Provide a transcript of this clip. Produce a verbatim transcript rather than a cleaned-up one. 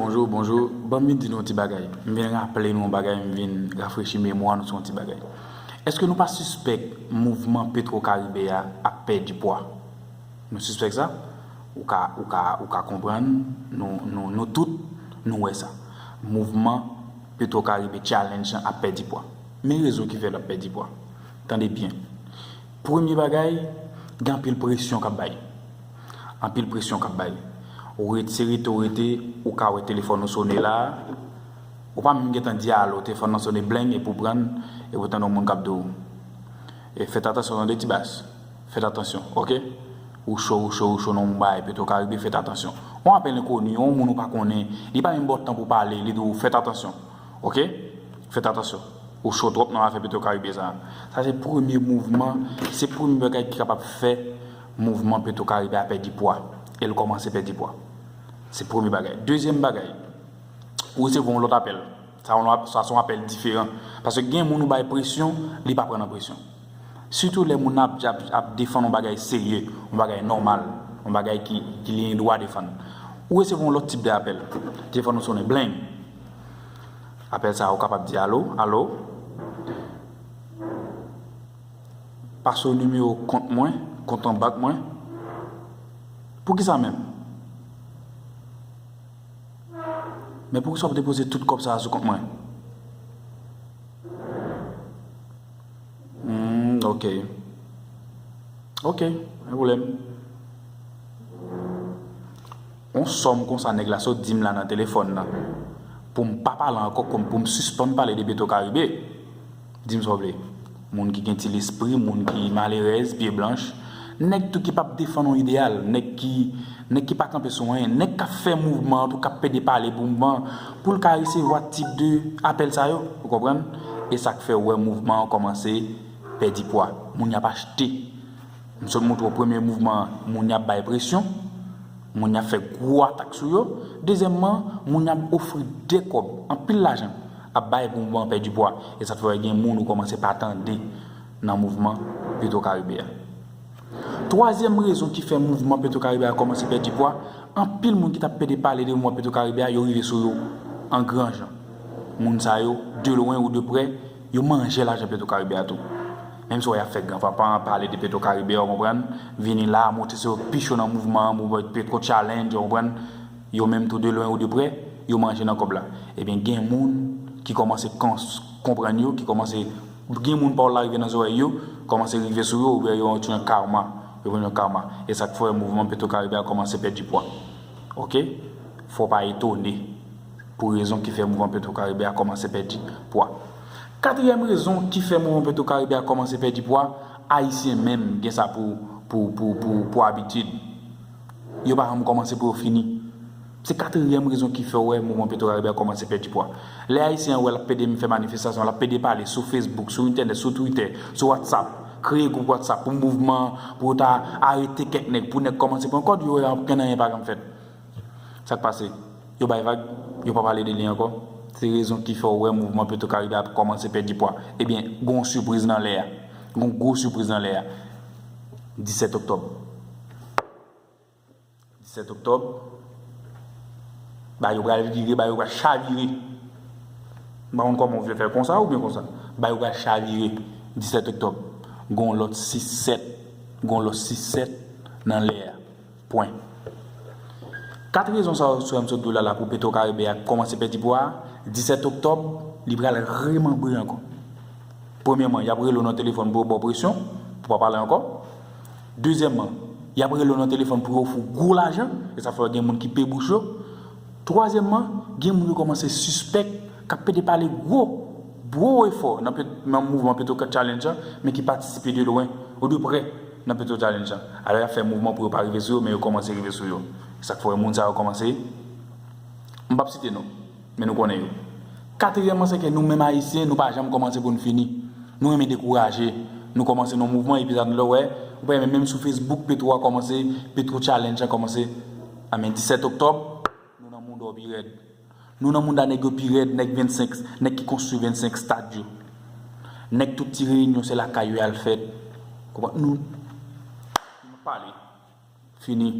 Bonjou, bonjou. Ban m vin di nou yon ti bagay. M vin raple nou yon bagay, m vin rafrechi memwa nou sou yon ti bagay. Èske nou pa sispèk mouvman Petro Karibe a ap pèdi pwa? Nou sispèk sa? Ou ka, ou ka, ou ka konprann, nou, nou, nou tout, nou wè sa. Mouvman Petro Karibe Challenge an ap pèdi pwa. Men rezon ki fè l ap pèdi pwa. Tande byen. Premye bagay, gen anpil presyon k ap bay. Anpil presyon k ap bay. Ou ret, se rete, ou rete, ou ka wè telefòn ou sone la. Ou pa menm gentan di alo, telefòn nan sone bleng, epi w pran, epi w tande yon moun k ap di w, e, fèt atansyon tande ti bas. Fèt atansyon, oke? Ou cho, ou cho, ou cho nan yon bagay Petro Karibe, fèt atansyon. Yon apèl enkoni, yon moun ou pa konnen, li pa menm ba w tan pou pale, li di w fèt atansyon, oke? Fèt atansyon. Ou cho twòp nan afè Petro Karibe sa. Sa se premye mouvman, se premye bagay ki kapab fè mouvman Petro Karibe a pèdi pwa. E l kòmanse pèdi pwa. Se premye bagay. Dezyèm bagay, ou resevwa yon lòt apèl. Sa yon lòt, sa se yon apèl diferan. Paske gen moun ou bay presyon, li pa pran nan presyon. Sitou lè moun ap, ap, ap defann yon bagay serye, yon bagay nòmal, yon bagay ki, ki li gen dwa defann. Ou resevwa yon lòt tip de apèl. Telefòn ou sonnen, bleng. Apèl sa a, ou kapab di alo, alo. Pase w nimewo kont mwen, kont an bank mwen. Poukisa menm? Men poukisa w ap depoze tout kòb sa a sou kont mwen? Hmm, ok. Ok, pa gen pwoblèm. On sòm konsa nèg la sot di m la nan telefòn nan. Pou m pa pale ankò, kòm pou m sispann pale de Petro Karibe. Di m sa w vle. Moun ki gen ti lespri, moun ki malerèz, pye blanch. Nèg tou ki p ap defann yon ideyal, nèg ki, nèg ki pa kanpe sou anyen, nèg k ap fè mouvman an tou, k ap pede pale pou mouvman an, pou l ka resevwa tip de apèl sa yo, ou konprann? E sa k fè w wè mouvman an kòmanse pèdi pwa. Moun y ap achte. M sot montre w premye mouvman an, moun y ap bay presyon, moun y ap fè gwo atak sou yo. Dezyèmman, moun y ap ofri de kòb, anpil lajan, ap bay pou mouvman an pèdi pwa. E sa fè w wè gen moun ou kòmanse pa tande nan mouvman Petro Karibe a. Twazyèm rezon ki fè mouvman Petro Karibe a kòmanse pèdi pwa, anpil moun ki t ap pede pale de mouvman Petro Karibe a, yo rive sou yo an gran jan. Moun sa yo, de lwen ou de prè, yo manje lajan Petro Karibe a tou. Menm si w wè y ap fè gran papan, pale de Petro Karibe a, w konprann, vini la, montre se yo pi cho nan mouvman an, mouvman Petro Challenge, w konprann, yo menm tou de lwen ou de prè, yo manje nan kòb la. Ebyen, gen moun ki kòmanse kons-, konprann yo, ki kòmanse, gen moun pawòl la rive nan zòrèy yo, kòmanse rive sou yo, oubyen yo antre nan karma, yo pran nan karma. E sa k fè mouvman Petro Karibe a kòmanse pèdi pwa. Oke? Fò w pa etone pou rezon ki fè mouvman Petro Karibe a kòmanse pèdi pwa. Katriyèm rezon ki fè mouvman Petro Karibe a kòmanse pèdi pwa, Ayisyen menm gen sa pou, pou, pou, pou, pou abitid. Yo pa janm kòmanse pou yo fini. Se katriyèm rezon ki fè w wè mouvman Petro Karibe a kòmanse pèdi pwa. Lè Ayisyen an wè l ap pede fè manifestasyon, l ap pede pale sou Facebook, sou entènèt, sou Twitter, sou WhatsApp, kreye gwoup WhatsApp pou mouvman an, pou yo ta arete kèk nèg, pou nèg kòmanse pran kòd, yo wè ankenn anyen pa janm fèt. Sa k pase? Yo bay vag, yo pa pale de li ankò. Se rezon ki fè w wè mouvman Petro Karibe a ap kòmanse pèdi pwa. Ebyen, gen yon sipriz nan lè a. Gen yon gwo sipriz nan lè a. Disèt oktòb. Disèt oktòb. Bagay yo pral vire, bagay yo pral chavire. M pa konn kòman w vle fè l konsa oubyen konsa. Bagay yo pral chavire. Disèt oktòb. Gen yon lòt sis sèt. Gen yon lòt sis sèt nan lè a. Pwen. Kat rezon sa yo sou M sot do la la pou Petro Karibe a kòmanse pèdi pwa a, disèt oktòb, li pral remanbre ankò. Premyèman, y ap rele w nan telefòn pou yo ba w presyon, pou w pa pale ankò. Dezyèmman, y ap rele w nan telefòn pou yo ofri w gwo lajan, e sa fè gen moun ki pe bouch yo. Twazyèmman, gen moun yo kòmanse sispèk k ap pede pale gwo, gwo efò nan, nan mouvman Petro Challenge an, men ki patisipe de lwen ou de prè nan Petro Challenge an. Alò, y ap fè mouvman pou yo pa rive sou yo, men yo kòmanse rive sou yo. Sa k fè moun sa yo kòmanse, m p ap site non, men nou konnen yo. Katriyèmman, se ke nou menm Ayisyen, nou pa janm kòmanse pou n fini. Nou renmen dekouraje. Nou kòmanse nan mouvman, epi sa nou lè w wè, ou pa renmen menm sou Facebook, Petro a kòmanse, Petro Challenge an kòmanse. Anben, disèt oktòb, nou nan mouda w pi rèd. Nou nan mouda nèg yo pi rèd, nèg vennsenk, nèg ki konstwi vennsenk stad yo. Nèg tout ti reyinyon, se lakay yo y al fèt. Konprann? Nou, nou pale. Fini.